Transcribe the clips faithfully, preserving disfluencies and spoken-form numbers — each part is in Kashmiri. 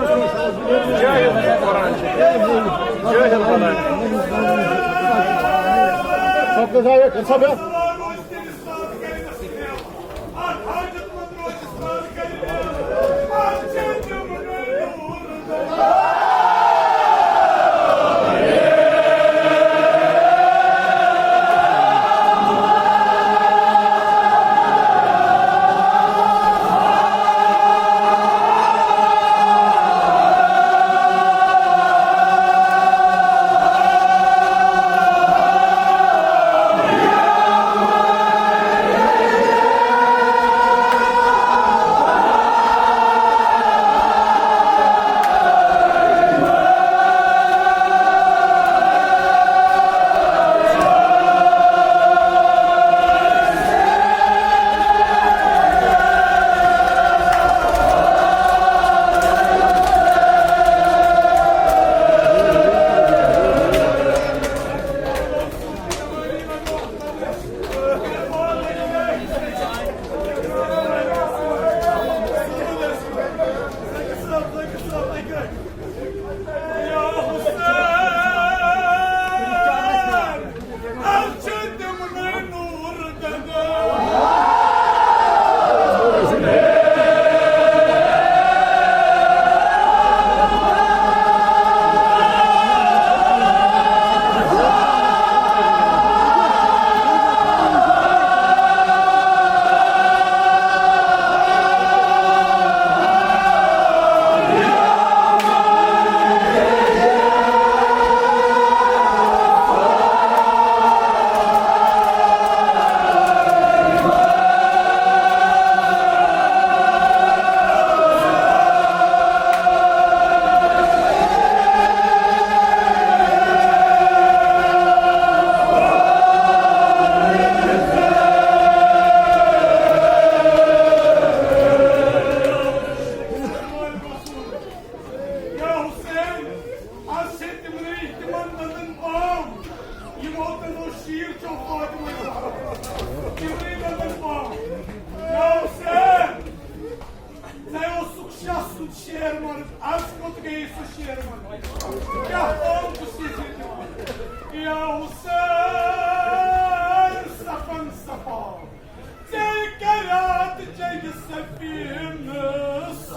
جٲہِل چھُ قرآن چھُ۔ جٲہِل بَنان۔ یا حسین، از چھِ تِمنٕے، تِمن دنٛدن پام، یِمو تِمو شیٖر چیوٚو فاطمہ زہرا۔ تِمنٕے دنٛدن پام۔ یا حسین، ژےٚ اوسُکھ شاہ سُنٛد شیر مرد، از کوٚت گٔیے سُہ شیر مرد؟ کیٛاہ پام چھُس یہِ دِوان؟ یا حسین، صفن صفا۔ ژےٚ کریاتھ جنگِ صفیٖنَس۔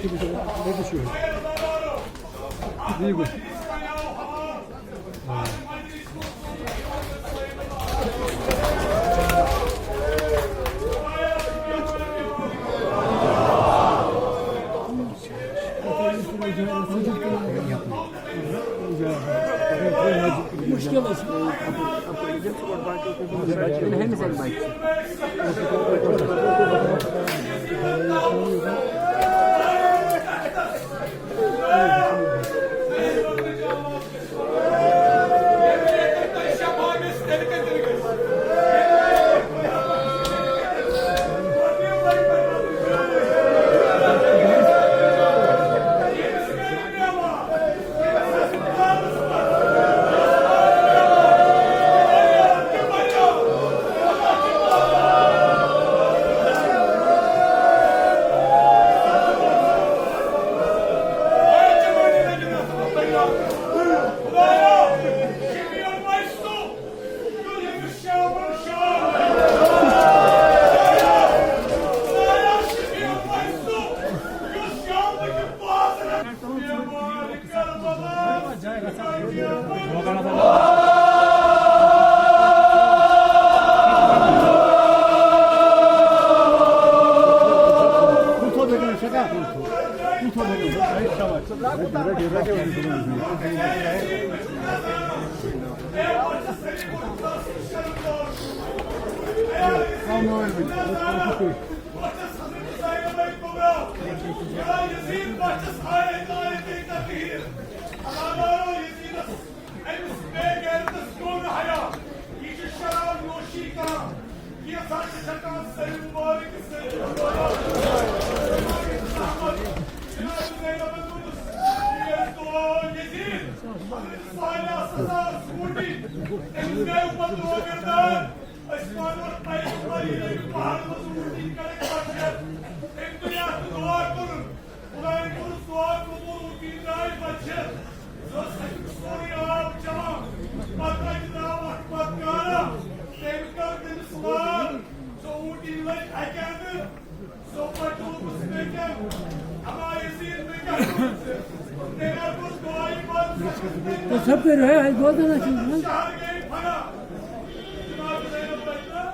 Digo. Muşkil olsun. Hem sen bak. أمِس بے غیرتس گوٚو نہٕ حیا۔ یہِ چھِ شراب نوشی کران۔ یہِ ہسا چھِ چھکان سٲری مبارک سۭتۍ۔ جناب زینبن دوٚپُس، "یہِ ٲس دعا یزید۔ حضرت صالحس ہسا ٲس سکوٗٹی۔ تٔمِس گٔے پتہٕ روگردان۔ أسۍ واتو پیغمبر ییٚلہِ پہاڑس منٛز سکوٗٹی کڑٕکھ پتہٕ چھِ أمۍ تہِ یتھ دعا کوٚرُن۔" خدایَن کوٚرُس دعا قبوٗل، وٕنکیٚن درٛاے بچہِ۔ سُہ اوس اَمیُک سورُے آب چٮ۪وان۔ پتہٕ اَتہِ درٛاو اَتھ پتہٕ گارا۔ تٔمۍ کٔر تٔمِس وار۔ سۄ اوٗنٹِنۍ لٔج اَکہِ اَندٕ، سۄ بچووُس بیٚکہِ اَندٕ۔ اما یزید مےٚ کیٛاہ کوٚر؟ تٔمۍ ہا کوٚر دعایہِ بنٛد۔ سۄ کٔژ سۄ کٔرِو ہے، اَسہِ بوزان ٲسِو نہٕ۔ شہر گٔے فنا۔ جناب زینب بچہِ نا۔